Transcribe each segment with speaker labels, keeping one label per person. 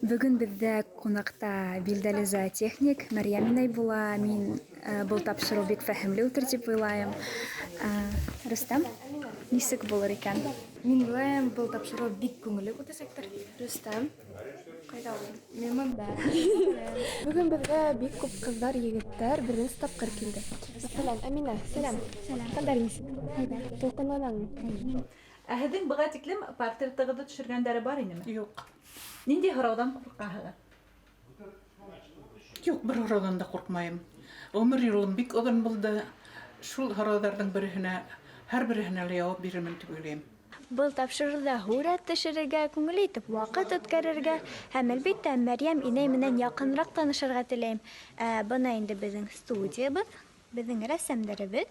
Speaker 1: Бөгөн беҙҙә ҡунаҡта билдәле зоотехник Мәрйәм инәй була. Мин был тапшырыу бик фәһемле үтер тип уйлайым. Рөстәм, нисек булыр икән?
Speaker 2: Мин уйлайым, был тапшырыу бик күңелле үтәсәктер.
Speaker 3: Рөстәм, ҡайҙа ул?
Speaker 2: Мин монда.
Speaker 3: Бөгөн беҙгә бик күп ҡыҙҙар, егеттәр беренсе тапҡыр килде. Мәҫәлән, Әминә, сәләм.
Speaker 1: Сәләм.
Speaker 3: Хәлдәр нисек?
Speaker 1: Һәйбәт.
Speaker 3: Тулҡынланаңмы?
Speaker 4: Ә һеҙҙең быға тиклем портретығыҙҙы төшөргәндәре бар инеме?
Speaker 5: Юҡ.
Speaker 4: Ниндәй һорауҙан ҡурҡаһығыҙ?
Speaker 5: Юҡ, бер һорауҙан да ҡурҡмайым. Ғүмер юлым бик оҙон булды. Шул һорауҙарҙың береһенә, һәр береһенә лә яуап бирермен тип уйлайым.
Speaker 6: Был тапшырыуҙа һүрәт төшөрөргә, күңелле итеп ваҡыт үткәрергә һәм, әлбиттә, Мәрйәм инәй менән яҡыныраҡ танышырға теләйем. Ә бына инде беҙҙең студиябыҙ, беҙҙең рәссамдарыбыҙ.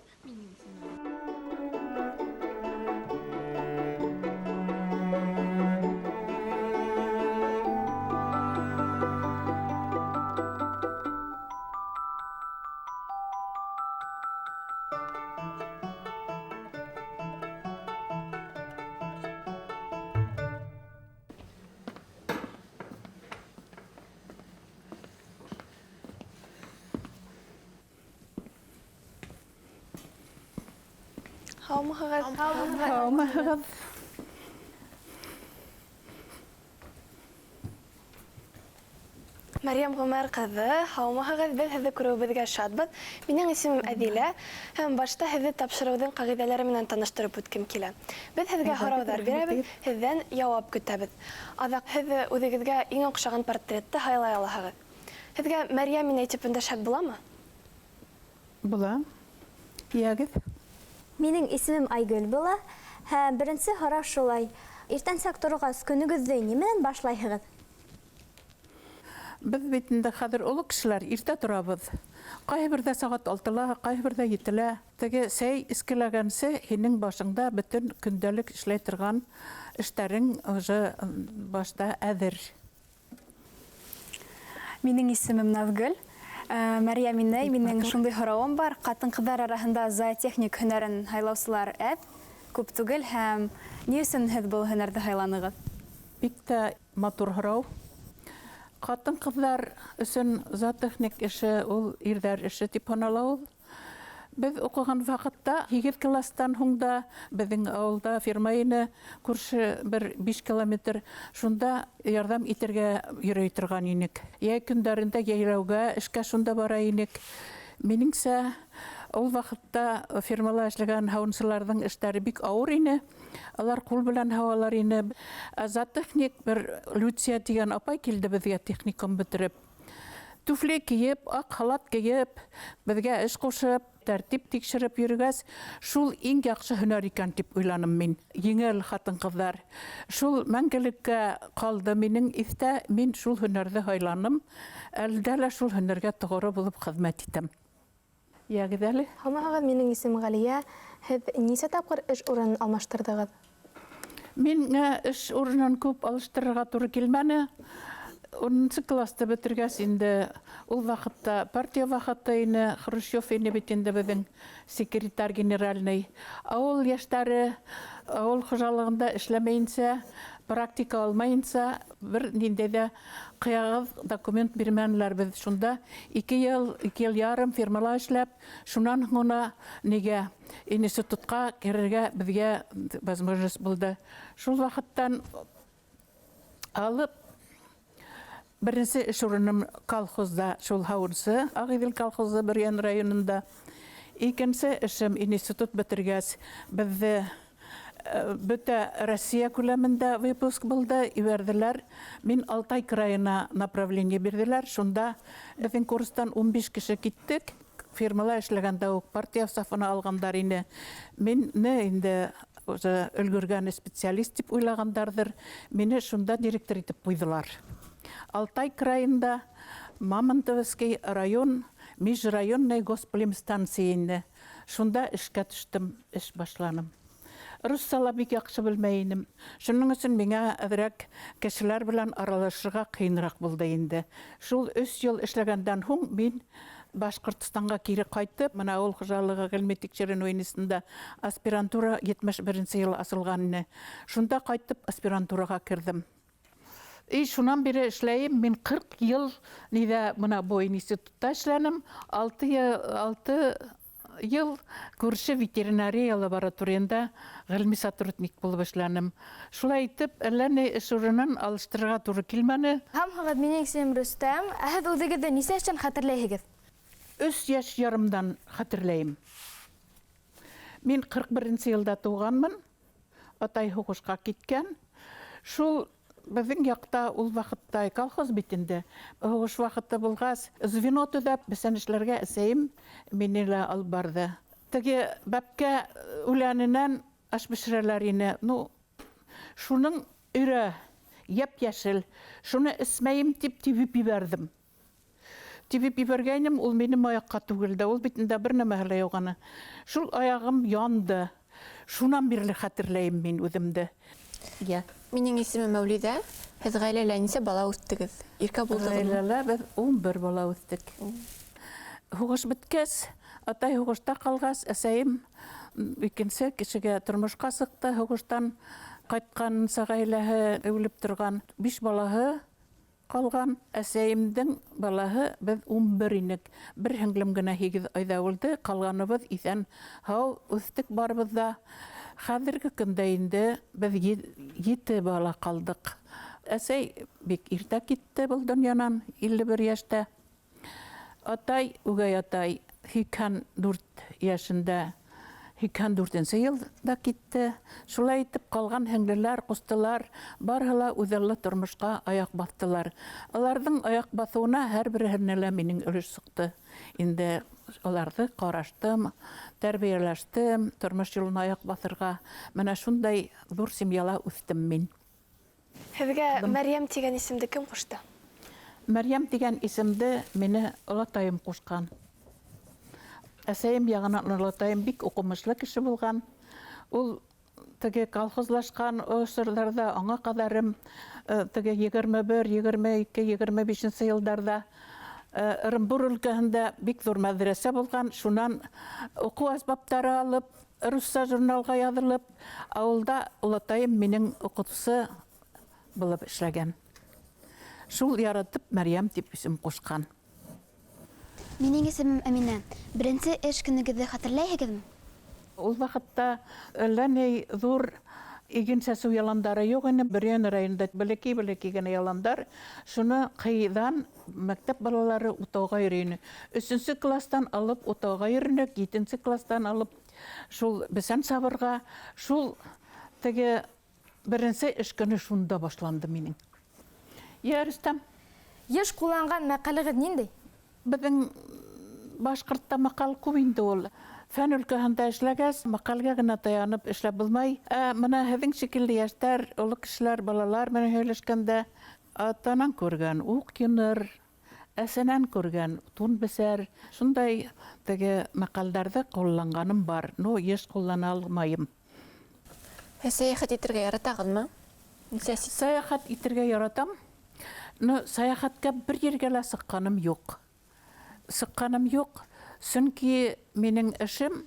Speaker 3: Һаумыһығыҙ?
Speaker 5: Һаумыһығыҙ.
Speaker 3: Мәрйәм Ғүмәр ҡыҙы, һаумыһығыҙ, беҙ һеҙҙе күреүебеҙгә шатбыҙ. Минең исемем Әҙилә, һәм башта һеҙҙе тапшырыуҙың ҡағиҙәләре менән таныштырып үткем килә. Беҙ һеҙгә һорауҙар бирәбеҙ, һеҙҙән яуап көтәбеҙ. Аҙаҡ һеҙ үҙегеҙгә иң оҡшаған портретты һайлай алаһығыҙ. Һеҙгә Мәрйәм инәй тип өндәшһәк буламы?
Speaker 5: Була. Йәгеҙ.
Speaker 6: Минең исемем Айгөл була. Һәм беренсе һорау шулай. Иртәнсәк торғас, көнөгөҙҙө ни менән башлайһығыҙ?
Speaker 5: Беҙ бит инде хәҙер оло кешеләр, иртә торабыҙ. Ҡайһы берҙә сәғәт алтыла, ҡайһы берҙә етелә. Теге сәй эскеләгәнсе һинең башыңда бөтөн көндәлек эшләй торған эштәрең уже башта әҙер.
Speaker 2: Минең исемем Наҙгөл. Мәрйәм инәй, минең шундай һорауым бар. Ҡатын-ҡыҙҙар араһында зоотехник һөнәрен һайлаусылар әҙ, күп түгел, һәм ни өсөн һеҙ был һөнәрҙе һайланығыҙ?
Speaker 5: Бик тә матур һорау. Ҡатын-ҡыҙҙар өсөн зоотехник эше ул ирҙәр эше тип һанала ул. Беҙ уҡыған ваҡытта 8 класстан һуң да беҙҙең ауылда ферма ине, күрше бер 5 километр, шунда ярҙам итергә йөрөй торған инек. Йәй көндәрендә йәйләүгә эшкә шунда бара инек. Минеңсә, ул ваҡытта фермала эшләгән һауынсыларҙың эштәре бик ауыр ине. Алар ҡул белән һауалар ине. Ә зоотехник бер Люция тигән апай килде беҙгә техникум бөтөрөп. Туфли кейеп, аҡ халат кейеп, беҙгә эш ҡушып, тәртип тикшереп йөрөгәс, шул иң яҡшы һөнәр икән тип уйланым мин. Еңел ҡатын-ҡыҙҙар. Шул мәңгелеккә ҡалды минең иҫтә, мин шул һөнәрҙе һайланым. Әлдә лә шул һөнәргә тоғро булып хеҙмәт итәм. Йәгеҙ әле.
Speaker 3: Һаумыһығыҙ, минең исемем Ғәлиә. Һеҙ нисә тапҡыр эш урынын алмаштырҙығыҙ?
Speaker 5: Миңә эш урынын күп алыштырырға тура килмәне. 10 класты бөтөргәс инде ул ваҡытта партия ваҡыты ине, Хрущев ине бит инде беҙҙең секретарь генеральный. Ауыл йәштәре ауыл хужалығында эшләмәйенсә, практика алмайынса бер ниндәй ҙә ҡыяғыҙ документ бирмәнеләр. Беҙ шунда 2 йыл, 2 йыл ярым фирмала эшләп, шунан һуң ғына нигә институтҡа керергә беҙгә возможность булды. Шул ваҡыттан алып беренсе эш урыным колхозда, шул һауынсы, Ағиҙел колхозы Бөрйән районында. Икенсе эшем институт бөтөргәс, беҙҙе бөтә Россия күләмендә выпуск булды, ебәрҙеләр. Мин Алтай крайына направление бирҙеләр. Шунда беҙҙең курстан 15 кеше киттек. Фирмала эшләгәндә үк партия сафына алғандар ине. Мине инде уже өлгөргән специалист тип уйлағандарҙыр. Мине шунда директор итеп ҡуйҙылар. Алтай крайында Мамонтовский район, межрайонный госплемстанция ине. Шунда эшкә төштөм, эш башланым. Русса ла бик яҡшы белмәй инем. Шуның өсөн миңә әҙерәк кешеләр белән аралашырға ҡыйыныраҡ булды инде. Шул 3 йыл эшләгәндән һуң мин Башҡортостанға кире ҡайтып, мына ауыл хужалығы ғилми тикшеренеү институтында аспирантура 71 йыл асылған ине. Шунда ҡайтып аспирантураға керҙем. И шунан бире эшләйем. Мин 40 йыл нидә мына бу институтта эшләнем. 6 йыл күрше ветеринария лабораторияһында ғилми сотрудник булып эшләнем. Шулай итеп, әллә ни эш урынын алыштырырға тура килмәне.
Speaker 7: Һаумыһығыҙ, минең исемем Рөстәм. Ә һеҙ үҙегеҙҙе нисә йәштән хәтерләйһегеҙ?
Speaker 5: 3 йәш ярымдан хәтерләйем. Мин 41 йылда тыуғанмын. Атай һуғышҡа киткән. Шул беҙҙең яҡта ул ваҡытта колхоз бит инде. Һуғыш ваҡыты булғас, звено төҙәп, бесән эшләргә әсәйем мине лә алып барҙы. Теге бәпкә үләненән аш бешерәләр ине. Ну, шуның өйрә йәп-йәшел. Шуны эсмәйем тип тибеп ебәрҙем. Тибеп ебәргәйнем, ул минең аяҡҡа түгелде. Ул бит инде бер нәмәһе лә юҡ аны. Шул аяғым янды. Шунан бирле хәтерләйем мин үҙемде.
Speaker 8: Я. Минең исемем Мәүлиҙә. Һеҙ ғаиләлә нисә бала үҫтегеҙ? Иркә булдығыҙмы?
Speaker 5: Ғаиләлә беҙ 11 бала үҫтек. Һуғыш бөткәс, атай һуғышта ҡалғас, әсәйем икенсе кешегә тормошҡа сыҡты. Һуғыштан ҡайтҡанса ғаиләһе үлеп торған 5 балаһы ҡалған. Әсәйемдең балаһы беҙ 11 инек. Бер һеңлем генә 8 айҙа үлде, ҡалғаныбыҙ иҫән һау үҫтек барыбыҙ ҙа. Хәҙерге көндә инде беҙ 7 бала ҡалдыҡ. Әсәй бик иртә китте был донъянан, 51 йәштә. Атай, үгәй атай 84 йәшендә, 84 йылда китте. Шулай итеп ҡалған һеңлеләр, ҡустылар барыһы ла үҙаллы тормошҡа аяҡ баҫтылар. Уларҙың аяҡ баҫыуына һәр береһенә лә минең өлөш сыҡты. Инде уларҙы ҡараштым, тәрбиәләштем, тормош юлына аяҡ баҫырға. Мына шундай ҙур семьяла үҫтем мин.
Speaker 3: Һеҙгә Мәрйәм тигән исемде кем ҡушты?
Speaker 5: Мәрйәм тигән исемде мине олатайым ҡушҡан. Әсәйем яғынан олатайым бик уҡымышлы кеше булған. Ул теге колхозлашҡан осорҙарҙа аңа ҡәҙәрем теге 21, 22, 25 йылдарҙа Ырымбур өлкәһендә бик ҙур мәҙрәсә булған. Шунан уҡыу әсбаптары алып, русса журналға яҙылып, ауылда олатайым минең уҡытыусы булып эшләгән. Шул яратып Мәрйәм тип исем ҡушҡан.
Speaker 9: Минең исемем Әминә. Беренсе эш көнөгөҙҙө хәтерләйһегеҙме?
Speaker 5: Ул ваҡытта әллә ни ҙур иген сәсеү яландары юҡ ине. Бөрйән районында бәләкәй-бәләкәй генә яландар. Шуны ҡыйҙан мәктәп балалары утауға йөрөй ине. 3 класстан алып утауға йөрөнөк, 7 класстан алып шул бесән сабырға, шул теге беренсе эш көнө шунда башланды минең. Йә, Рөстәм.
Speaker 7: Йыш ҡулланған мәҡәлегеҙ ниндәй?
Speaker 5: Беҙҙең башҡортта мәҡәл күп инде ул. Фән өлкәһендә эшләгәс, мәҡәлгә генә таянып эшләп булмай. Ә мына һеҙҙең шикелле йәштәр, оло кешеләр, балалар менән һөйләшкәндә атанан күргән уҡ йоныр, әсәнән күргән тун бесәр. Шундай теге мәҡәлдәрҙе ҡулланғаным бар. Ну, йыш ҡуллана алмайым.
Speaker 8: Һеҙ сәйәхәт итергә яратағыҙмы? Нисә сит?
Speaker 5: Сәйәхәт итергә яратам. Но сәйәхәткә бер ергә лә сыҡҡаным юҡ. Сыҡҡаным юҡ, сөнки минең эшем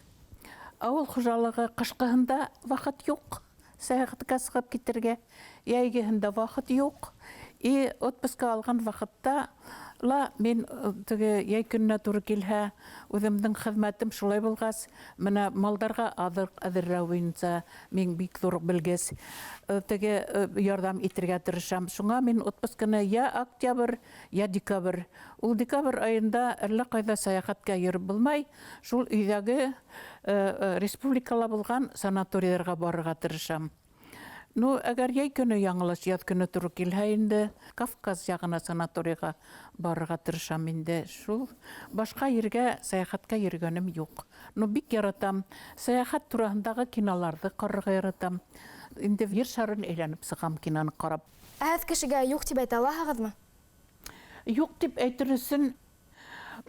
Speaker 5: ауыл хужалығы ҡышҡыһында ваҡыт юҡ сәйәхәткә сығып китергә, йәйгеһендә ваҡыт юҡ. И отпуска алған ваҡытта ла мин теге йәй көнөнә тура килһә, үҙемдең хеҙмәтем шулай булғас, мына малдарға аҙыҡ әҙерләү буйынса мин бик ҙур белгес, теге ярҙам итергә тырышам. Шуңа мин отпусканы я октябрь, я декабрь. Ул декабрь айында әллә ҡайҙа сәйәхәткә йөрөп булмай, шул өйҙәге республикала булған санаторийҙарға барырға тырышам. Ну, әгәр йәй көнө яңылыш, яҙ көнө тура килһә инде, Кавказ яғына санаторийға барырға тырышам инде. Шул башҡа ергә сәйәхәткә йөрөгәнем юҡ. Ну, бик яратам. Сәйәхәт тураһындағы киноларҙы ҡарарға яратам. Инде ер шарын әйләнеп сығам киноны ҡарап.
Speaker 7: Ә һеҙ кешегә юҡ тип әйтә алаһығыҙмы?
Speaker 5: Юҡ тип әйтер өсөн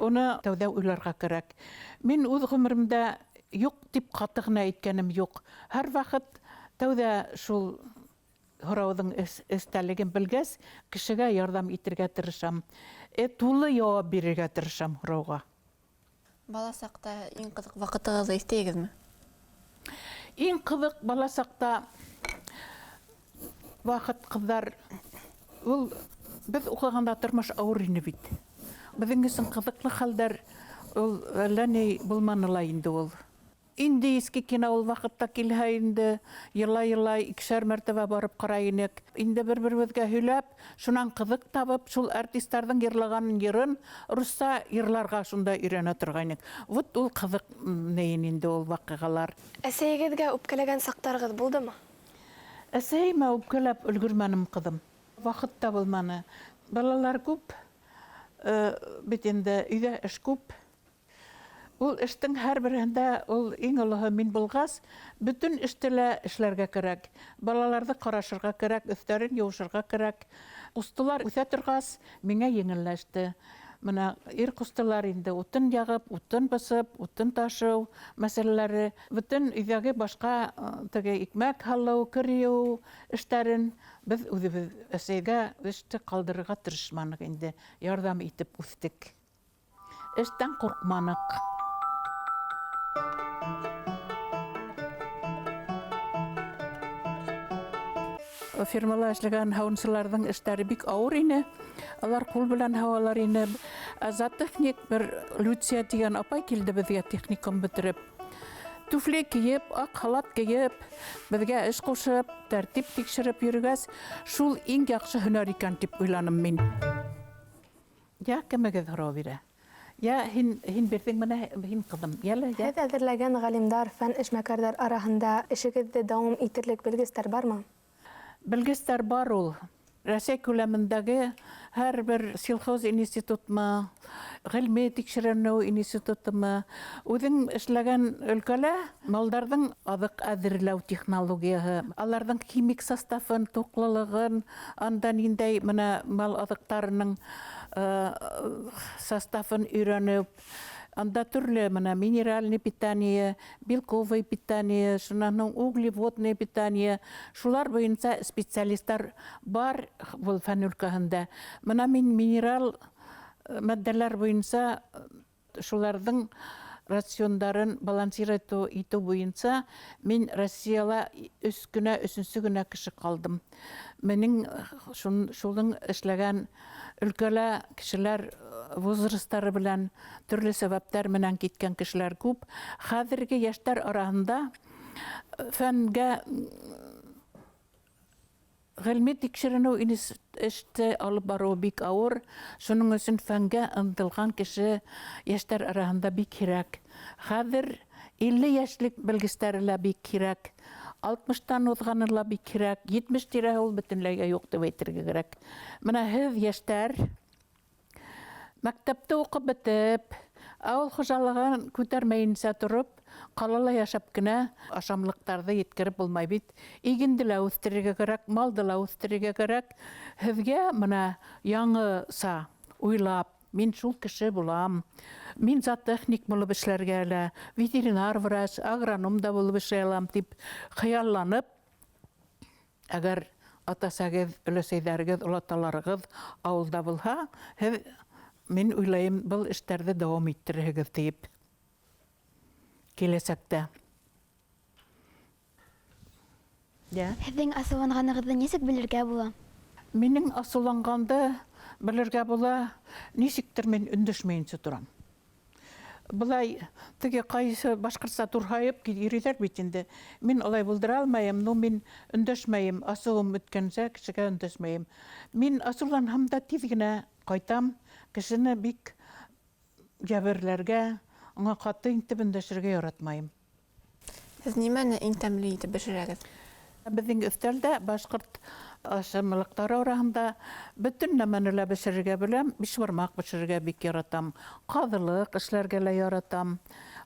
Speaker 5: уны тәүҙә уйларға кәрәк. Мин үҙ ғүмеремдә юҡ тип ҡаты ғына әйткәнем юҡ. Һәр ваҡыт тәүҙә шул һорауҙың эстәлеген белгәс, кешегә ярҙам итергә тырышам. Тулы яуап бирергә тырышам һорауға.
Speaker 8: Бала саҡта иң ҡыҙыҡ ваҡытығыҙҙы иҫтәйегеҙме?
Speaker 5: Иң ҡыҙыҡ бала саҡта ваҡыт, ҡыҙҙар, Ул беҙ уҡығанда тормош ауыр ине бит. Беҙҙең өсөн ҡыҙыҡлы хәлдәр ул әллә ни булманы ла инде ул. Индийский кино ул ваҡытта килһә инде, йылай-йылай икешәр мәртәбә барып ҡарай инек. Инде бер-беребеҙгә һөйләп, шунан ҡыҙыҡ табып, шул артистарҙың йырлаған йырын русса йырларға шунда өйрәнә торғайныҡ. Вот ул ҡыҙыҡ нейен инде ул ваҡиғалар.
Speaker 3: Әсәйегеҙгә үпкәләгән саҡтарығыҙ булдымы?
Speaker 5: Әсәйемә үпкәләп өлгөрмәнем, ҡыҙым. Ваҡыт та булманы. Балалар күп, бит инде өйҙә эш күп. Ул эштең һәр береһендә ул иң олоһо мин булғас, бөтөн эште лә эшләргә кәрәк. Балаларҙы ҡарашырға кәрәк, өҫтәрен йыуышырға кәрәк. Ҡустылар үҫә торғас, миңә еңелләште. Мына ир ҡустылар инде утын яғып, утын бысып, утын ташыу мәсьәләләре, бөтөн өйҙәге башҡа теге икмәк һалыу, кер йыуыу эштәрен беҙ үҙебеҙ әсәйгә эште ҡалдырырға тырышманыҡ инде, ярҙам итеп үҫтек. Эштән ҡурҡманыҡ. Фирмала эшләгән һауынсыларҙың эштәре бик ауыр ине. Алар ҡул белән һауалар ине. Ә зоотехник бер Люция тигән апай килде беҙгә техникум бөтөрөп. Туфли кейеп, аҡ халат кейеп, беҙгә эш ҡушып, тәртип тикшереп йөрөгәс, шул иң яҡшы һөнәр икән тип уйланым мин. Я кемегеҙ һорау бирә? Я һин бирҙең менә һин ҡыҙым. Йәле, йә.
Speaker 3: Һеҙ әҙерләгән ғалимдар, фән эшмәкәрҙәр араһында эшегеҙҙе дауам итерлек белгестәр бармы?
Speaker 5: Белгестәр бар ул. Рәсәй күләмендәге һәр бер сельхоз институтмы, ғилми тикшеренеү институтымы, үҙең эшләгән өлкәлә малдарҙың аҙыҡ әҙерләү технологияһы, аларҙың химик составын, туҡлылығын, анда ниндәй мына мал аҙыҡтарының составын өйрәнеп, анда төрлө мына минеральный питание, белковый питание, шунан һуң углеводный питание, шулар буйынса специалисттар бар был фән өлкәһендә. Мына мин минерал матдәләр буйынса шуларҙың рациондарын балансировать итеү буйынса мин Россияла өс кенә, өсөнсө генә кеше ҡалдым. Минең шулың эшләгән өлкәлә кешеләр возрасттары белән төрлө сәбәптәр менән киткән кешеләр күп. Хәҙерге йәштәр араһында фәнгә ғилми тикшеренеү эште алып барыуы бик ауыр. Шуның өсөн фәнгә ынтылған кеше йәштәр араһында бик һирәк. Хәҙер 50 йәшлек белгестәре лә бик һирәк, алтмыштан уҙғаны ла бик һирәк, 70 тирәһе ул бөтөнләйгә юҡ тип әйтергә кәрәк. Мына һеҙ йәштәр мәктәптә уҡып бөтөп, ауыл хужалығын күтәрмәйенсә тороп, ҡалала йәшәп кенә ашамлыҡтарҙы еткереп булмай бит. Игенде лә үҫтерергә кәрәк, малды ла үҫтерергә кәрәк. Һеҙгә мына яңыса уйлап, мин шул кеше булам, мин зоотехник булып эшләргә лә, ветеринар врач, агроном да булып эшләй алам тип хыялланып, әгәр ата-әсәгеҙ, өләсәйҙәрегеҙ, олаталарығыҙ ауылда булһа, һеҙ, мин уйлайым, был эштәрҙе дауам иттерерһегеҙ тип киләсәктә. Йә.
Speaker 9: Һеҙҙең асыуланғанығыҙҙы нисек белергә була?
Speaker 5: Минең асыуланғанды белергә була, нисектер мин өндәшмәйенсә торам. Былай теге ҡайсы башҡортса турһайып йөрөйҙәр бит инде. Мин улай булдыра алмайым, но мин өндәшмәйем, асыуым үткәнсә кешегә өндәшмәйем. Мин асыуланһам да тиҙ генә ҡайтам, кешене бик йәберләргә, уңа ҡаты итеп өндәшергә яратмайым.
Speaker 8: Һеҙ нимәне иң тәмле итеп бешерәгеҙ?
Speaker 5: Беҙҙең өҫтәлдә башҡорт ашамлыҡтары араһында бөтөн нәмәне лә бешерергә беләм. Бишбармаҡ бешерергә бик яратам. Ҡаҙылыҡ эшләргә лә яратам.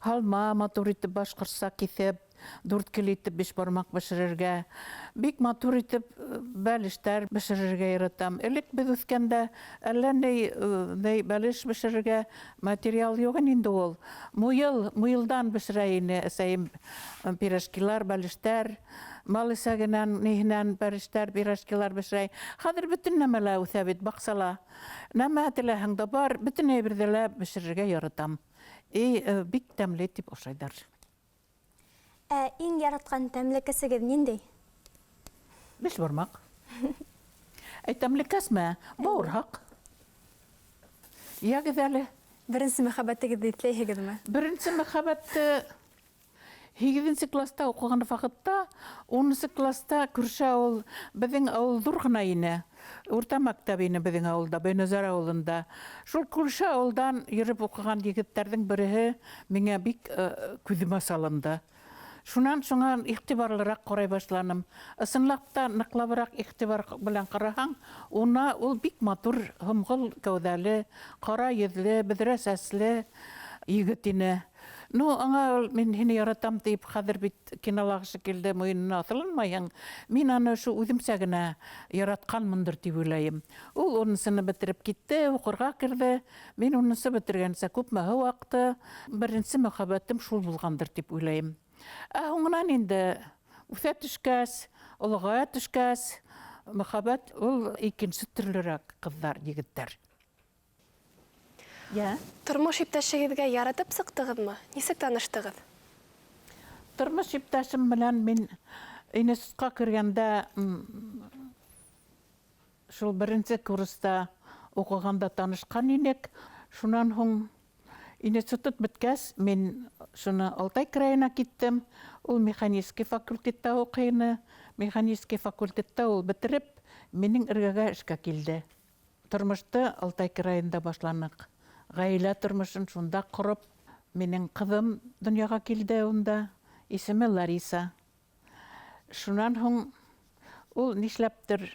Speaker 5: Һалма матур итеп башҡортса киҫеп, дүрткел итеп бишбармаҡ бешерергә. Бик матур итеп бәлештәр бешерергә яратам. Элек беҙ үҫкәндә әллә ни бәлеш бешерергә материал юҡ ине инде ул. Муйылдан бешерә ине әсәйем пирожкилар, бәлештәр, мал эсәгенән, ниһенән бәлештәр, пирожкилар бешерә. Хәҙер бөтөн нәмә лә үҫә бит баҡсала. Нәмә теләһәң дә бар, бөтөн әйберҙе лә бешерергә яратам. И бик тәмле тип ашайҙар.
Speaker 6: Ә иң яратҡан тәмле кесегеҙ ниндәй?
Speaker 5: Бишбармаҡ. Ә тәмлекәсме? Бауырһаҡ. Йәгеҙ әле.
Speaker 2: Беренсе мөхәббәтегеҙҙе иҫләйһегеҙме?
Speaker 5: Беренсе мөхәббәтте һигеҙенсе класста уҡыған ваҡытта, унынсы класста күрше ауыл, беҙҙең ауыл ҙур ғына ине. Урта мәктәп ине беҙҙең ауылда, Бәйнәзәр ауылында. Шул күрше ауылдан йөрөп уҡыған егеттәрҙең береһе миңә бик күҙемә салынды. Шунан шуңа иғтибарлыраҡ ҡарай башланым. Ысынлап та ныҡлабыраҡ иғтибар белән ҡараһаң, уна ул бик матур, һомғол кәүҙәле, ҡара йөҙлө, бөҙрә сәсле егет ине. Ну, аңа ул, мин һине яратам тип, хәҙер бит кинолағы шикелле муйынына аҫылынмайһың. Мин аны ошо үҙемсә генә яратҡанмындыр тип уйлайым. Ул унынсыны бөтөрөп китте, уҡырға керҙе. Мин унынсы бөтөргәнсә күпме һыу аҡты. Беренсе мөхәббәтем шул булғандыр тип уйлайым. Ә һуңынан инде үҫә төшкәс, олоғая төшкәс, мөхәббәт ул икенсе төрлөрәк ҡыҙҙар, егеттәр. Я.
Speaker 3: Тормош иптәшегеҙгә яратып сыҡтығыҙмы? Нисек таныштығыҙ?
Speaker 5: Тормош иптәшем менән мин институтҡа кергәндә, шул беренсе курста уҡығанда танышҡан инек. Шунан һуң институт бөткәс, мин шуны Алтай крайына киттем. Ул механический факультетта уҡый ине. Механический факультетта ул бөтөрөп, минең эргәгә эшкә килде. Тормошто Алтай крайында башланыҡ. Ғаилә тормошон шунда ҡороп, минең ҡыҙым донъяға килде унда, исеме Лариса. Шунан һуң ул нишләптер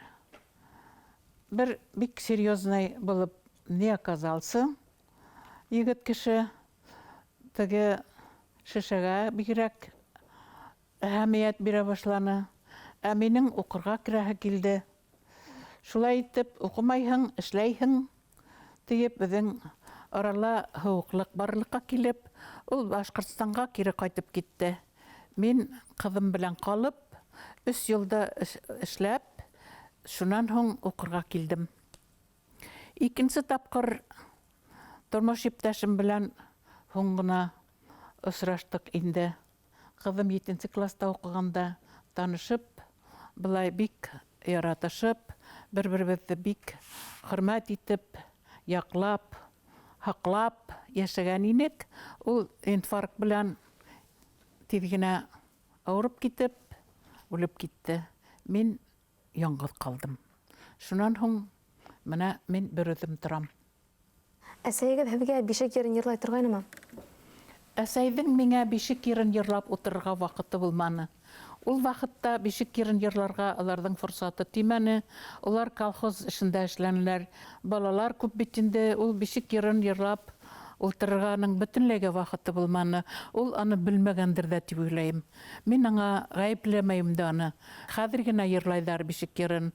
Speaker 5: бер бик серьезный булып не оказался. Егет кеше теге шешәгә бигерәк әһәмиәт бирә башланы. Ә минең уҡырға керәһе килде. Шулай итеп, уҡымайһың, эшләйһең тиеп, беҙҙең арала һыуыҡлыҡ барлыҡҡа килеп, ул Башҡортостанға кире ҡайтып китте. Мин ҡыҙым белән ҡалып, өс йылда эшләп, шунан һуң уҡырға килдем. Икенсе тапҡыр тормош иптәшем белән һуң ғына осраштыҡ инде. Ҡыҙым етенсе класста уҡығанда танышып, былай бик яратышып, бер-беребеҙҙе бик хөрмәт итеп, яҡлап, һаҡлап йәшәгән инек. Ул инфаркт белән тиҙ генә ауырып китеп, үлеп китте. Мин яңғыҙ ҡалдым. Шунан һуң бына мин бер үҙем торам.
Speaker 3: Әсәйегеҙ һеҙгә бишек йырын йырлай торғайнымы?
Speaker 5: Әсәйҙең миңә бишек йырын йырлап ултырырға ваҡыты булманы. Ул ваҡытта бишек йырын йырларға уларҙың форсаты тимәне. Улар колхоз эшендә эшләнеләр. Балалар күп бит инде, ул бишек йырын йырлап ултырырғаның бөтөнләйгә ваҡыты булманы. Ул аны белмәгәндер ҙә тип уйлайым. Мин аңа ғәйепләмәйем дә аны. Хәҙер генә йырлайҙар бишек йырын.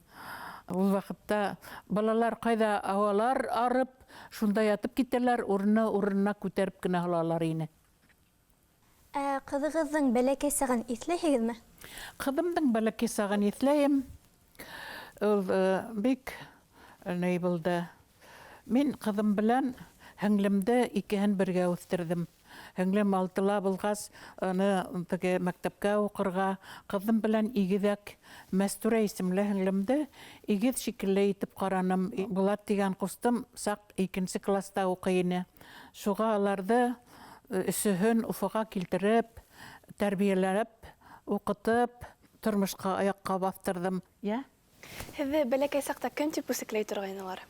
Speaker 5: Ул ваҡытта балалар ҡайҙа ауалар арып, шунда ятып китәләр, урыны урынына күтәреп кенә һалалар ине.
Speaker 6: Ә ҡыҙығыҙҙың бәләкәй сағын иҫләйһегеҙме?
Speaker 5: Ҡыҙымдың бәләкәй сағын иҫләйем. Ул бик ни булды. Мин ҡыҙым белән һеңлемде икеһен бергә үҫтерҙем. Һеңлем алтыла булғас, аны теге мәктәпкә уҡырға, ҡыҙым белән игеҙәк Мәстүрә исемле һеңлемде игеҙ шикелле итеп ҡараным. Булат тигән ҡустым саҡ икенсе класста уҡый ине. Шуға уларҙы өсөһөн Уфаға килтереп, тәрбиәләп, уҡытып, тормошҡа аяҡҡа баҫтырҙым. Йә?
Speaker 3: Һеҙҙе бәләкәй саҡта кем тип үсекләй торғайнылар?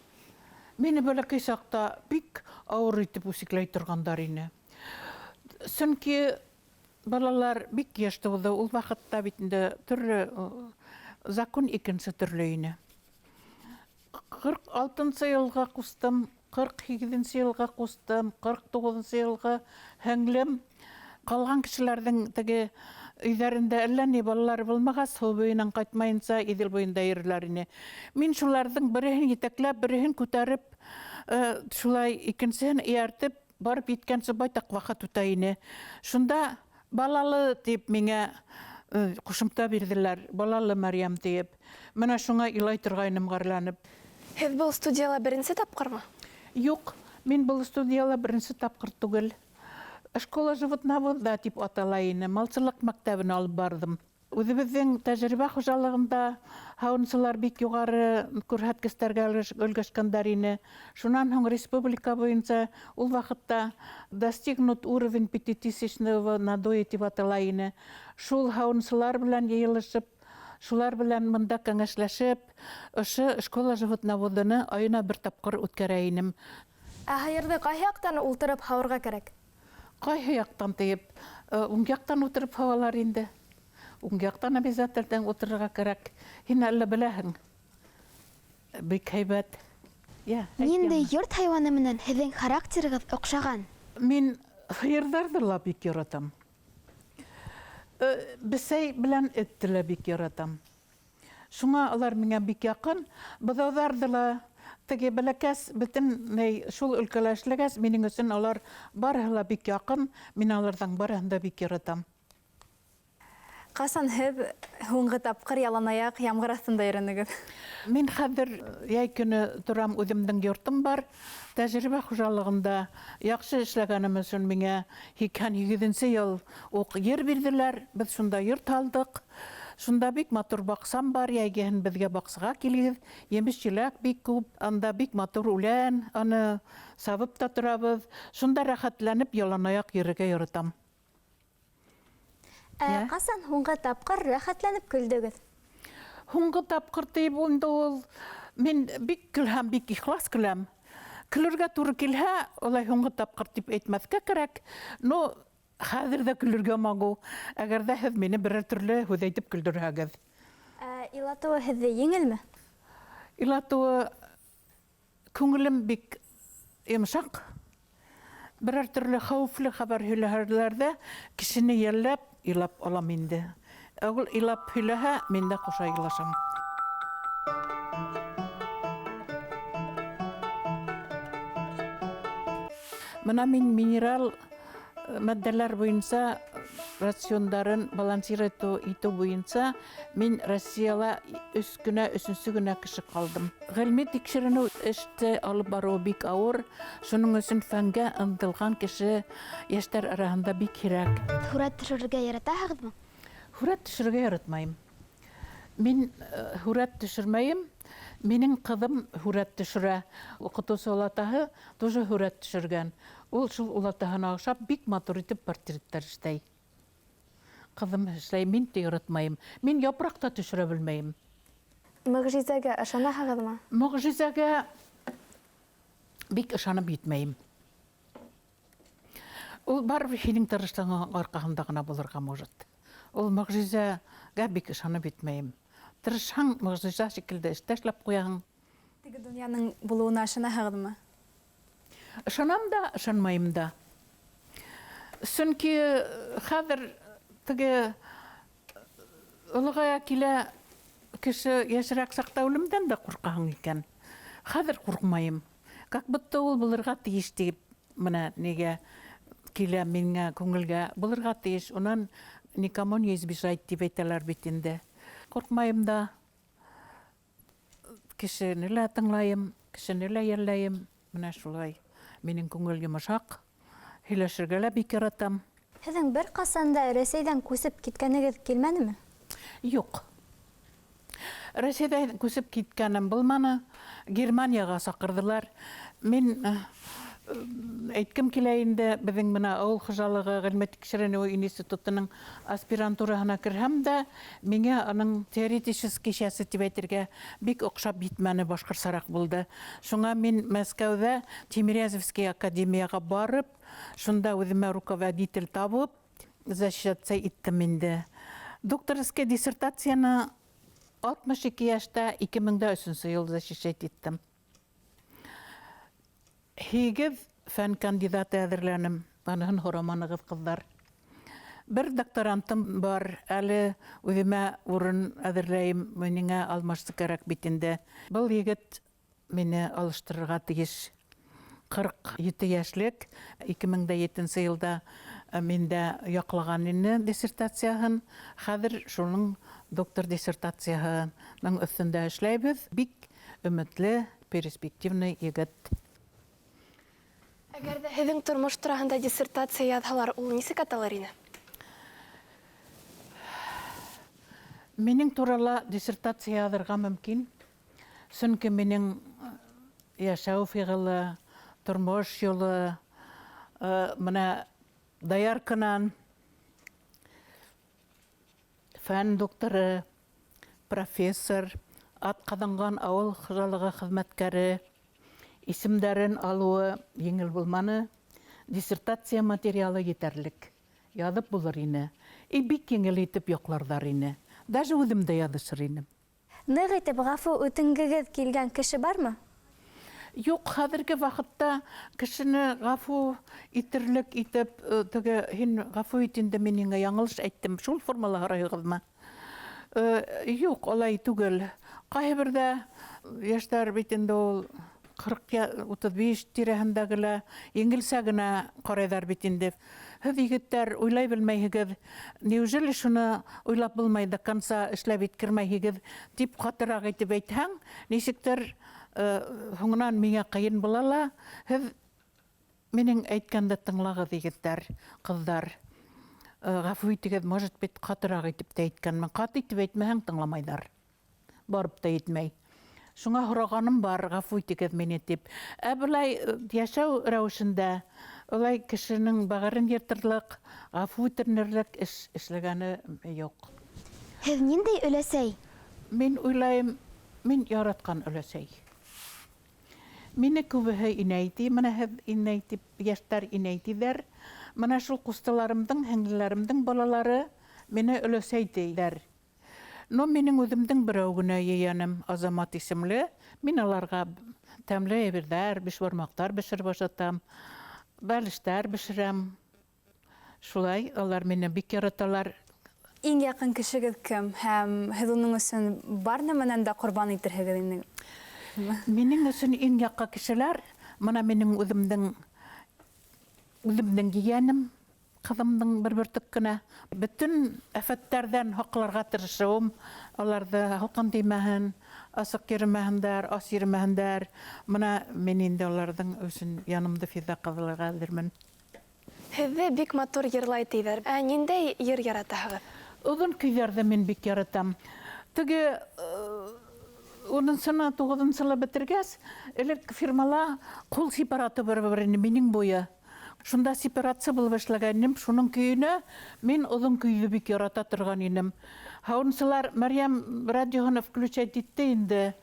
Speaker 5: Мине бәләкәй саҡта бик ауыр итеп үсекләй торғандар ине. Сөнки балалар бик йәш тыуҙы. Ул ваҡытта бит инде төрлө закон икенсе төрлө ине. Ҡырҡ алтынсы йылға ҡустым, ҡырҡ һигеҙенсе йылға ҡустым, ҡырҡ туғыҙынсы йылға һеңлем. Ҡалған кешеләрҙең теге өйҙәрендә әллә ни балалары булмағас, һыу буйынан ҡайтмайынса Иҙел буйында йөрөләр ине. Мин шуларҙың береһен етәкләп, береһен күтәреп, шулай икенсеһен эйәртеп, барып еткәнсе байтаҡ ваҡыт үтә ине. Шунда балалы тип миңә ҡушымта бирҙеләр, балалы Мәрйәм тиеп. Бына шуңа илай торғайным ғәрләнеп.
Speaker 3: Һеҙ был студияла беренсе тапҡырмы?
Speaker 5: Юҡ, мин был студияла беренсе тапҡыр түгел. Школа животновода тип атала ине, малсылыҡ мәктәбен алып барҙым. Үҙебеҙҙең тәжрибә хужалығында һауынсылар бик юғары күрһәткестәргә өлгәшкәндәр ине. Шунан һуң республика буйынса ул ваҡытта достигнут уровень пятитысячного надоя тип атала ине. Шул һауынсылар белән йыйылышып, шулар белән мында кәңәшләшеп, ошо школа животноводыны айына бер тапҡыр үткәрә инем.
Speaker 7: Ә һыйырҙы ҡайһы яҡтан ултырып һауырға кәрәк?
Speaker 5: Ҡайһы яҡтан тиеп, уң яҡтан ултырып һауалар инде. Уң яҡтан обязательно ултырырға кәрәк. Һин әллә беләһең? Бик һәйбәт. Я,
Speaker 9: Ниндәй йорт хайуаны менән һеҙҙең характерығыҙ оҡшаған?
Speaker 5: Мин һыйырҙарҙы ла бик яратам. Бесәй белән этте лә бик яратам. Шуңа алар миңә бик яҡын. Быҙауҙарҙы ла теге бәләкәс бөтөнләй шул өлкәлә эшләгәс, минең өсөн алар барыһы ла бик яҡын. Мин аларҙың барыһын да бик яратам.
Speaker 2: Ҡасан һеҙ һуңғы тапҡыр яланаяҡ ямғыр аҫтында йөрөнөгөҙ?
Speaker 5: Мин хәҙер йәй көнө торам, үҙемдең йортом бар. Тәжрибә хужалығында яҡшы эшләгәнем өсөн миңә һикһән һигеҙенсе йыл уҡ ер бирҙеләр. Беҙ шунда йорт һалдыҡ. Шунда бик матур баҡсам бар, йәйгеһен беҙгә баҡсаға килегеҙ. Емеш-еләк бик күп, анда бик матур үлән, аны сабып та торабыҙ. Шунда рәхәтләнеп яланаяҡ йөрөргә яратам.
Speaker 6: Ә ҡасан һуңғы тапҡыр рәхәтләнеп көлдөгөҙ?
Speaker 5: Һуңғы тапҡыр тип инде ул, мин бик көлһәм, бик ихлас көләм. Көлөргә тура килһә, улай һуңғы тапҡыр тип әйтмәҫкә кәрәк. Но хәҙер ҙә көлөргә могу, әгәр ҙә һеҙ мине берәр төрлө һүҙ әйтеп көлдөрһәгеҙ.
Speaker 6: Ә илатыуы һеҙҙе еңелме?
Speaker 5: Илатыуы күңелем бик йомшаҡ. Берәр төрлө хәүефле хәбәр һөйләһәләр ҙә, кешене йәлләп илап алам инде. Ә ул илап һөйләһә, мин дә ҡуша илашам. Бына мин минерал матдәләр буйынса рациондарын балансировать итеү буйынса мин Россияла өс кенә, өсөнсө генә кеше ҡалдым. Ғилми тикшеренеү эште алып барыуы бик ауыр, шуның өсөн фәнгә ынтылған кеше йәштәр араһында бик һирәк.
Speaker 9: Һүрәт төшөрөргә яратаһығыҙмы?
Speaker 5: Һүрәт төшөрөргә яратмайым. Мин һүрәт төшөрмәйем. Минең ҡыҙым һүрәт төшөрә. Уҡытыусы олатаһы тоже һүрәт төшөргән. Ул шул олатаһына оҡшап бик матур итеп портреттар эшләй. Ҡыҙым эшләй, мин дә яратмайым. Мин япраҡ та төшөрә белмәйем.
Speaker 3: Мөғжизәгә ышанаһығыҙмы?
Speaker 5: Мөғжизәгә бик ышанып етмәйем. Ул барыбер һинең тырышлығың арҡаһында ғына булырға может. Ул мөғжизәгә бик ышанып етмәйем. Тырышһаң, мөғжизә шикелле эштә эшләп ҡуяһың.
Speaker 2: Теге донъяның булыуына ышанаһығыҙмы?
Speaker 5: Ышанам да, ышанмайым да. Сөнки хәҙер теге олоғая килә кеше йәшерәк саҡта үлемдән дә ҡурҡаһың икән. Хәҙер ҡурҡмайым. Как будто ул булырға тейеш тип, бына нигә килә миңә күңелгә, булырға тейеш, унан никому не избежать тип әйтәләр бит инде. Ҡурҡмайым да, кешене лә тыңлайым, кешене лә йәлләйем. Бына шулай. Минең күңел йомшаҡ, һөйләшергә лә бик яратам.
Speaker 6: Һеҙҙең бер ҡасан да Рәсәйҙән күсеп киткәнегеҙ килмәнеме?
Speaker 5: Юҡ. Рәсәйҙән күсеп киткәнем булманы. Германияға саҡырҙылар. Мин әйткем килә инде, беҙҙең бына ауыл хужалығы ғилми тикшеренеү институтының аспирантураһына керһәм дә, миңә аның теоретический кисәсе тип әйтергә бик оҡшап етмәне, башҡортсараҡ булды. Шуңа мин Мәскәүҙә Тимирязевский академияға барып, шунда үҙемә руководитель табып, защищаться иттем инде. Докторская диссертацияны алтмыш ике йәштә ике мең дә өсөнсө йыл защищать иттем. Һигеҙ фән кандидаты әҙерләнем, аныһын һораманығыҙ, ҡыҙҙар. Бер докторантым бар, әле үҙемә урын әҙерләйем, минеңә алмашсы кәрәк бит инде. Был егет мине алыштырырға тейеш. Ҡырҡ ете йәшлек, ике мең дә етенсе йылда мин дә яҡлаған ине диссертацияһын. Хәҙер шуның доктор диссертацияһының өҫтөндә эшләйбеҙ. Бик өмөтлө, перспективный егет.
Speaker 3: Әгәр ҙә һеҙҙең тормош тураһында диссертация яҙһалар, ул нисек аталыр ине?
Speaker 5: Минең турала диссертация яҙырға мөмкин. Сөнки минең йәшәү фиғылы, тормош юлы, мына доярканан фән докторы, профессор, атҡаҙанған ауыл хужалығы хеҙмәткәре исемдәрен алыуы еңел булманы. Диссертация материалы етәрлек. Яҙып булыр ине. И бик еңел итеп яҡларҙар ине. Даже үҙем дә яҙышыр инем.
Speaker 6: Ныҡ итеп ғәфү үтенгегеҙ килгән кеше бармы?
Speaker 5: Юҡ, хәҙерге ваҡытта кешене ғәфү итерлек итеп, теге һин ғәфү ит инде, мин һиңә яңылыш әйттем. Шул формала һорайһығыҙмы? Юҡ, алай түгел. Ҡайһы берҙә йәштәр бит инде ул 40, 35 тирәһендәге лә еңелсә генә ҡарайҙар бит инде. Һеҙ егеттәр уйлай белмәйһегеҙ, неужели шуны уйлап булмай, до конца эшләп еткермәйһегеҙ тип ҡатыраҡ итеп әйтһәң, нисектер һуңынан миңә ҡыйын була ла. Һеҙ минең әйткәнде тыңлағыҙ, егеттәр, ҡыҙҙар. Ғәфү итегеҙ, может бит ҡатыраҡ итеп тә әйткәнмен. Ҡаты итеп әйтмәһәң тыңламайҙар. Барып та етмәй. Шуңа һорағаным бар, ғәфү итегеҙ мине тип. Ә былай йәшәү рәүешендә улай кешенең бәғерен йыртырлыҡ, ғәфү итерлек эш эшләгәне юҡ.
Speaker 9: Һеҙ ниндәй өләсәй?
Speaker 5: Мин уйлайым, мин яратҡан өләсәй. Мине күбеһе инәй ти, мына һеҙ инәй тип, йәштәр инәй тиҙәр. Мына шул ҡустыларымдың, һеңлеләремдең балалары мине өләсәй тиҙәр. Но минең үҙемдең берәү генә ейәнем, Азамат исемле. Мин аларға тәмле әйберҙәр, бишбармаҡтар бешереп ашатам, бәлештәр бешерәм. Шулай, алар мине бик яраталар.
Speaker 2: Иң яҡын кешегеҙ кем? Һәм һеҙ уның өсөн бар нәмәнән дә ҡорбан итерһегеҙ инде?
Speaker 5: Минең өсөн иң яҡын кешеләр, мына минең үҙемдең ейәнем, ҡыҙымдың бер бөртөк кенә. Бөтөн афәттәрҙән һаҡларға тырышыуым, аларҙы һалҡын теймәһен, асыҡ йөрөмәһендәр, ас йөрөмәһендәр. Мына мин инде уларҙың өсөн янымды фиҙа ҡылырға әҙермен.
Speaker 3: Һеҙҙе бик матур йырлай тиҙәр. Ә ниндәй йыр яратаһығыҙ?
Speaker 5: Оҙон көйҙәрҙе мин бик яратам. Теге унынсыны, туғыҙынсы ла бөтөргәс, элек фирмала ҡул сепараты бер-беренә минең буйы. Шунда сепаратсы булып эшләгәнем, шуның көйөнә мин оҙон көйҙө бик ярата торған инем. Һауынсылар Мәрйәм радиоһын включать итте инде.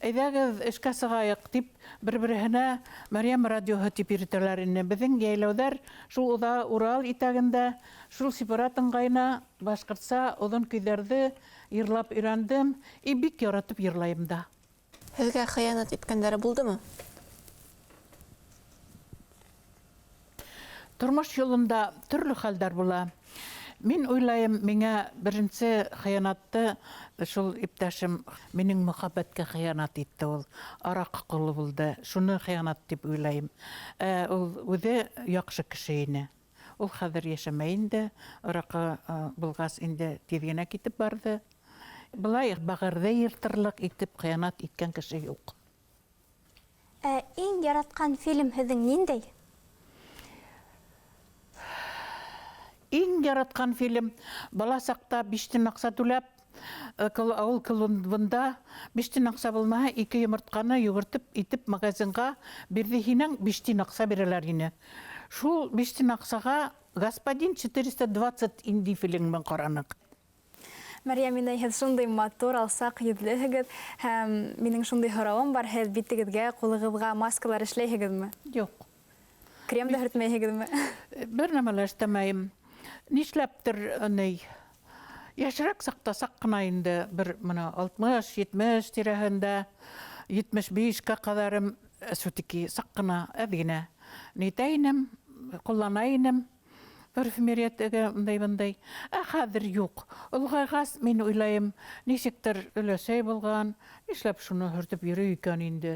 Speaker 5: Әйҙәгеҙ эшкә сығайыҡ тип бер-береһенә Мәрйәм радиоһы тип йөрөтәләр ине. Беҙҙең йәйләүҙәр шул уҙа Урал итәгендә, шул сепарат ыңғайына башҡортса оҙон көйҙәрҙе йырлап өйрәндем и бик яратып йырлайым да.
Speaker 8: Һеҙгә хыянат иткәндәре булдымы?
Speaker 5: Тормош юлында төрлө хәлдәр була. Мин уйлайым, миңә беренсе хыянатты шул иптәшем минең мөхәббәткә хыянат итте ул. Араҡы ҡоло булды. Шуны хыянат тип уйлайым. Ул үҙе яҡшы кеше ине. Ул хәҙер йәшәмәй инде. Араҡы булғас инде тиҙ генә китеп барҙы. Былай бәғерҙе йыртырлыҡ итеп хыянат иткән кеше юҡ.
Speaker 6: Ә иң яратҡан фильм һеҙҙең ниндәй?
Speaker 5: Иң яратҡан фильм бала саҡта биш тин аҡса түләп, ауыл клубында биш тин аҡса булмаһа, ике йомортҡаны йүгертеп итеп магазинға бирҙе һинең биш тин аҡса бирәләр ине. Шул биш тин аҡсаға Господин 420 инди фильмын ҡараныҡ.
Speaker 2: Мәрйәм инәй, һеҙ шундай матур, алсаҡ йөҙлөһөгөҙ һәм минең шундай һорауым бар: һеҙ битегеҙгә, ҡулығыҙға маскалар эшләйһегеҙме?
Speaker 5: Юҡ.
Speaker 2: Крем дә һөртмәйһегеҙме?
Speaker 5: Бер нәмә лә эшләмәйем. Нишләптер, ни, йәшерәк саҡта саҡ ҡына инде бер мына алтмыш, етмеш тирәһендә, етмеш бишкә ҡәҙәрем, всё-таки саҡ ҡына, әҙ генә нитә инем, ҡуллана инем. Парфюмерия теге мындай-мындай. Ә хәҙер юҡ. Олоғайғас мин уйлайым, нисектер өләсәй булған, нишләп шуны һөртөп йөрөй икән инде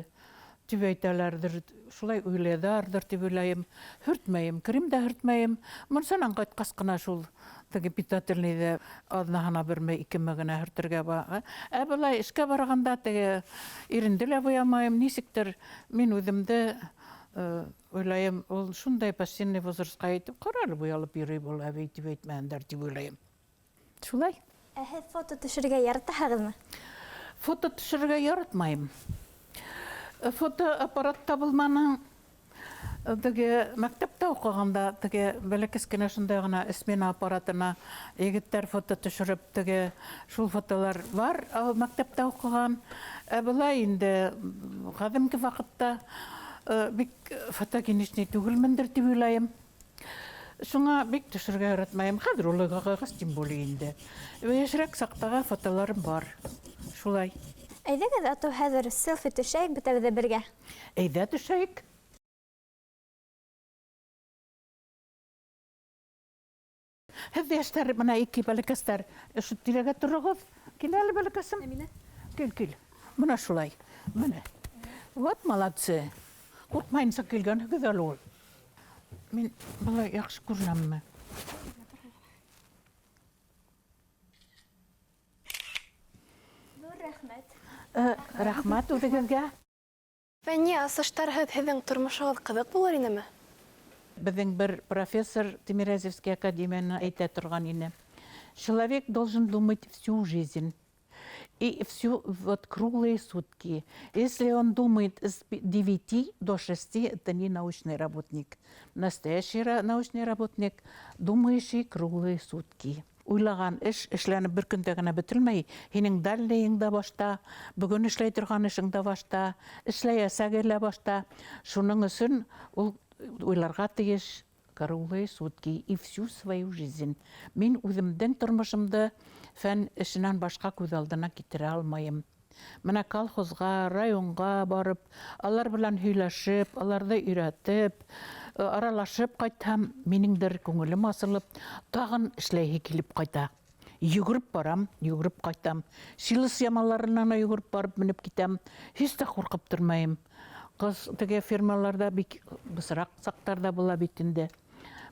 Speaker 5: тип әйтәләрҙер, шулай уйлайҙарҙыр тип уйлайым. Һөртмәйем, крем дә һөртмәйем. Мунсанан ҡайтҡас ҡына шул теге питательныйҙы аҙнаһына берме, икеме генә һөртөргә бара. Ә былай эшкә барғанда теге иренде лә буямайым, нисектер мин үҙемде уйлайым, ул шундай пассивный возрастҡа етеп, ҡара әле буялып йөрөй был әбей тип әйтмәһендәр тип уйлайым. Шулай.
Speaker 6: Ә һеҙ фото төшөрөргә яратаһығыҙмы?
Speaker 5: Фото төшөрөргә яратмайым. Фотоаппарат табылманы. Теге мәктәптә уҡығанда теге бәләкәс кенә шундай ғына смена аппаратына егеттәр фото төшөрөп, теге шул фотолар бар, мәктәптә уҡыған. Ә былай инде ҡәҙимге ваҡытта бик фотогеничный түгелмендер тип уйлайым. Шуңа бик төшөргә яратмайым. Хәҙер улайғас тем более инде. Йәшерәк саҡтағы фотоларым бар. Шулай.
Speaker 6: Әйҙәгеҙ, атыу хәҙер селфи төшәйек бөтәбеҙ ҙә бергә.
Speaker 5: Әйҙә төшәйек. Һеҙ йәштәр, бына ике бәләкәстәр, ошо тирәгә тороғоҙ. Кил әле, бәләкәсем.
Speaker 4: Әминә.
Speaker 5: Кил, кил. Бына шулай. Бына. Вот молодцы. Ҡурҡмайынса килгәнһегеҙ әле ул. Мин былай яҡшы күренәмме?
Speaker 6: Ҙур рәхмәт.
Speaker 5: Рәхмәт үҙегеҙгә.
Speaker 3: Фәнни асыштарһыҙ һеҙҙең тормошоғоҙ ҡыҙыҡ булыр инеме?
Speaker 5: Беҙҙең бер профессор Тимирязевский академияны әйтә торған ине. Человек должен думать всю жизнь. И всю вот круглые сутки. Если он думает с 9 до 6, это не научный работник. Настоящий научный работник, думающий круглые сутки. Уйлаған эш эшләнеп бер көндә генә бөтөлмәй. Һинең дальныйың да башта, бөгөн эшләй торған эшең дә башта, эшләйәсәге лә башта. Шуның өсөн ул уйларға тейеш круглые сутки и всю свою жизнь. Мин үҙемдең тормошомдо фән эшенән башҡа күҙ алдына китерә алмайым. Мына колхозға, районға барып, алар белән һөйләшеп, аларҙы өйрәтеп, аралашып ҡайтһам, минеңдер күңелем асылып, тағын эшләйһе килеп ҡайта. Йүгереп барам, йүгереп ҡайтам. Силос ямаларынан йүгереп барып менеп китәм. Һис тә ҡурҡып тормайым. Ҡыз теге фирмаларҙа бик бысраҡ саҡтарҙа була бит инде.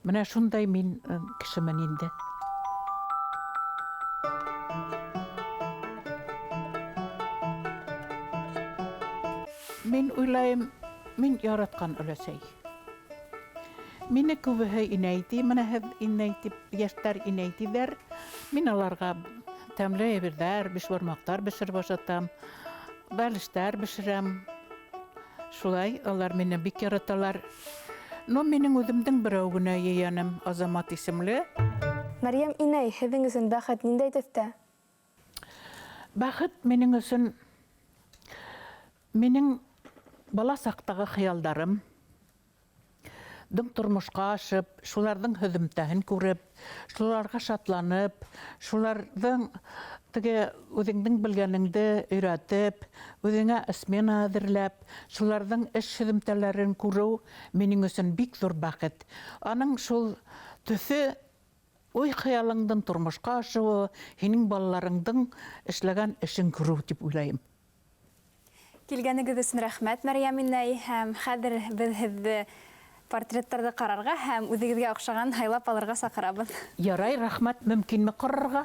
Speaker 5: Мына шундай мин кешемен инде. Мин уйлайым, мин яратҡан өләсәй. Мине күбеһе инәй ти, мына һеҙ инәй тип, йәштәр инәй тиҙәр. Мин аларға тәмле әйберҙәр, бишбармаҡтар бешереп ашатам, бәлештәр бешерәм. Шулай, алар мине бик яраталар. Но минең үҙемдең берәү генә ейәнем, Азамат исемле.
Speaker 3: Мәрйәм инәй, һеҙҙең өсөн бәхет ниндәй төҫтә?
Speaker 5: Бәхет минең өсөн минең бала саҡтағы хыялдарым ҙың тормошҡа ашып, шуларҙың һөҙөмтәһен күреп, шуларға шатланып, шуларҙың теге үҙеңдең белгәнеңде өйрәтеп, үҙеңә смена әҙерләп, шуларҙың эш һөҙөмтәләрен күреү минең өсөн бик ҙур бәхет. Аның шул төҫө уй хыялыңдың тормошҡа ашыуы, һинең балаларыңдың эшләгән эшен күреү тип уйлайым.
Speaker 2: Килгәнегеҙ өсөн рәхмәт, Мәрйәм инәй, һәм хәҙер беҙ һеҙҙе портреттарҙы ҡарарға һәм үҙегеҙгә оҡшаған һайлап алырға саҡырабыҙ.
Speaker 5: Ярай, рәхмәт, мөмкинме ҡарарға?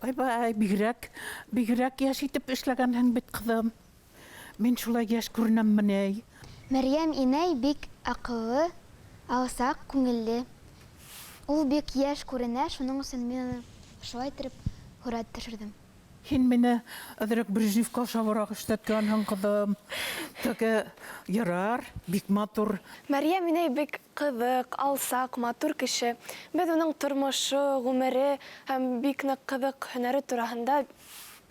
Speaker 5: Ай-бай, бигерәк, бигерәк йәш итеп эшләгәнһең бит, ҡыҙым. Мин шулай йәш күренәмме ни?
Speaker 9: Мәрйәм инәй бик аҡыллы, алсаҡ күңелле. Ул бик йәш күренә, шуның өсөн мин уны шулай итеп һүрәт төшөрҙөм.
Speaker 5: Һин мине әҙерәк Брежневҡа оҡшабыраҡ эшләткәнһең, ҡыҙым. Теге ярар, бик матур.
Speaker 3: Мәрйәм инәй бик ҡыҙыҡ, алсаҡ, матур кеше. Беҙ уның тормошо, ғүмере һәм бик ныҡ ҡыҙыҡ һөнәре тураһында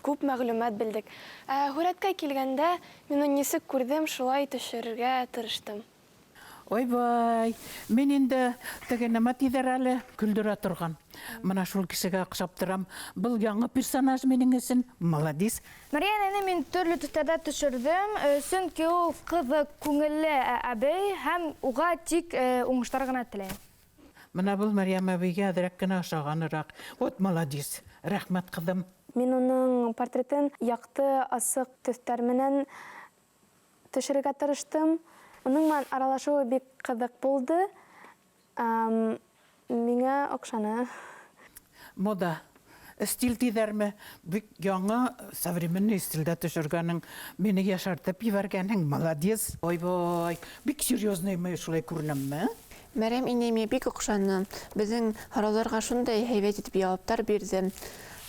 Speaker 3: күп мәғлүмәт белдек. Ә һүрәткә килгәндә, мин уны нисек күрҙем, шулай төшөрөргә тырыштым.
Speaker 5: Ой-бай, мин инде теге нәмә тиҙәр әле, көлдөрә торған. Мына шул кешегә оҡшап торам. Был яңы персонаж минең өсөн. Молодец.
Speaker 7: Мәрйәм инәйне мин төрлө төҫтәрҙә төшөрҙөм, сөнки ул ҡыҙыҡ, күңелле әбей һәм уға тик уңыштар ғына теләйем.
Speaker 5: Мына был Мәрйәм әбейгә әҙерәк кенә оҡшағаныраҡ. Вот молодец. Рәхмәт, ҡыҙым.
Speaker 3: Мин уның портретын яҡты, асыҡ төҫтәр менән төшөрөргә тырыштым. Уның менән аралашыуы бик ҡыҙыҡ булды. Миңә оҡшаны.
Speaker 5: Мода. Стиль тиҙәрме? Бик яңы современный стилдә төшөргәнең, мине йәшәртеп ебәргәнең, молодец. Ой-бой, бик серьезныймы шулай күренәмме?
Speaker 8: Мәрйәм инәй миңә бик оҡшаны. Беҙҙең һорауҙарға шундай һәйбәт итеп яуаптар бирҙе.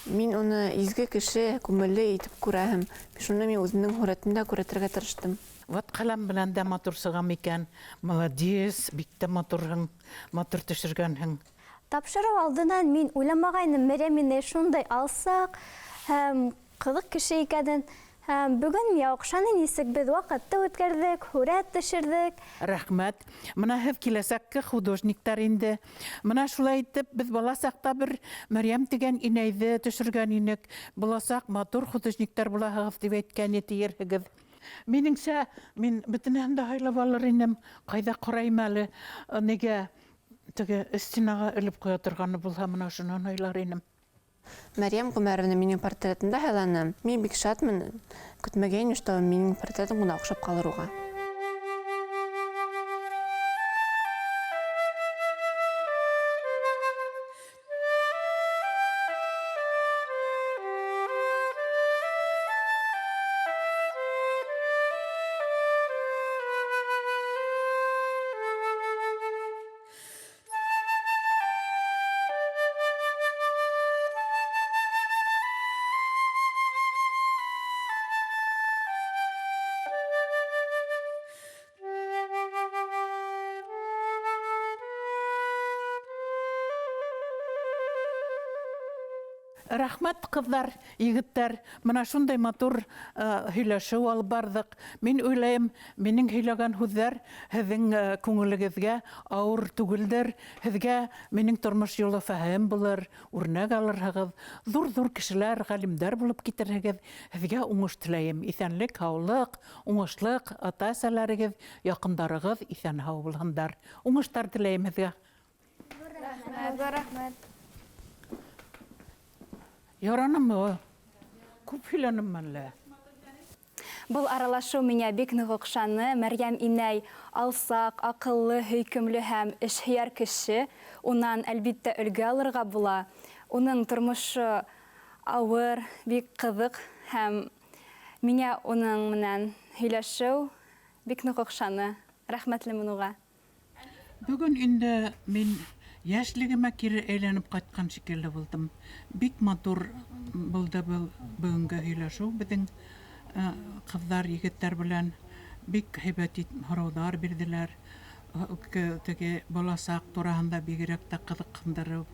Speaker 8: Мин уны изге кеше, күңелле итеп күрәһем. Шуны мин үҙемдең һүрәтемдә күрһәтергә тырыштым.
Speaker 5: Вот ҡәләм белән дә матур сығам икән. Молодец, бик тә матурһың, матур төшөргәнһең.
Speaker 6: Тапшырыу алдынан мин уйламағайным Мәрйәм инәй шундай алсаҡ һәм ҡыҙыҡ кеше икәнен. Һәм бөгөн миңә оҡшаны, нисек беҙ ваҡытты үткәрҙек, һүрәт төшөрҙөк.
Speaker 5: Рәхмәт. Мына һеҙ киләсәкке художниктар инде. Мына шулай итеп беҙ бала саҡта бер Мәрйәм тигән инәйҙе төшөргән инек. Буласаҡ матур художниктар булаһығыҙ тип әйткән тиерһегеҙ. Минеңсә, мин бөтөнөһөн дә һайлап алыр инем. Ҡайҙа ҡарайым әле, нигә теге стенаға элеп ҡуя торғаны булһа, мына шунан һайлар инем.
Speaker 8: Мәрйәм Ғүмәровна минең портретымда һайланы. Мин бик шатмын. Көтмәгәйнем, что минең портретым ғына оҡшап ҡалыр уға.
Speaker 5: Рәхмәт, ҡыҙҙар, егеттәр. Мына шундай матур һөйләшеү алып барҙыҡ. Мин уйлайым, минең һөйләгән һүҙҙәр һеҙҙең күңелегеҙгә ауыр түгелдер. Һеҙгә минең тормош юлы фәһем булыр, үрнәк алырһығыҙ. Ҙур-ҙур кешеләр, ғалимдар булып китерһегеҙ. Һеҙгә уңыш теләйем. Иҫәнлек, һаулыҡ, уңышлыҡ, ата-әсәләрегеҙ, яҡындарығыҙ иҫән-һау булһындар. Уңыштар теләйем һеҙгә.
Speaker 7: Рәхмәт, рәхмәт.
Speaker 5: Яранымы? Күп һөйләнем әллә?
Speaker 2: Был аралашыу миңә бик ныҡ оҡшаны. Мәрйәм инәй алсаҡ, аҡыллы, һөйкөмлө һәм эшһөйәр кеше. Унан, әлбиттә, өлгө алырға була. Уның тормошо ауыр, бик ҡыҙыҡ һәм миңә уның менән һөйләшеү бик ныҡ оҡшаны. Рәхмәтлемен уға.
Speaker 5: Бөгөн инде мин йәшлегемә кире әйләнеп ҡайтҡан шикелле булдым. Бик матур булды был бөгөнгө һөйләшеү беҙҙең ҡыҙҙар, егеттәр белән. Бик һәйбәт һорауҙар бирҙеләр. Теге баласаҡ тураһында бигерәк тә ҡыҙыҡһындырып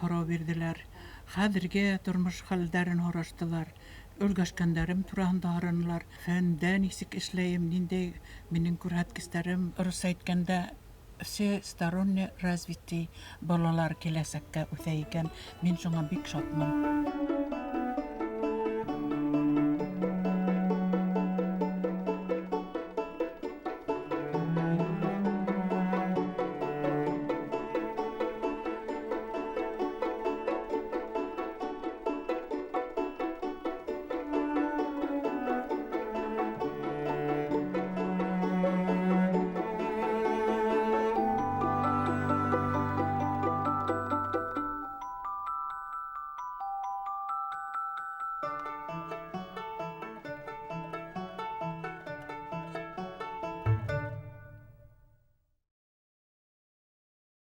Speaker 5: һорау бирҙеләр. Хәҙерге тормош хәлдәрен һораштылар. Өлгәшкәндәрем тураһында һоранылар. Фәндә нисек эшләйем, ниндәй минең күрһәткестәрем. Рус әйткәндә, всесторонне развитый балалар киләсәккә үҫә икән. Мин шуңа бик шатмын.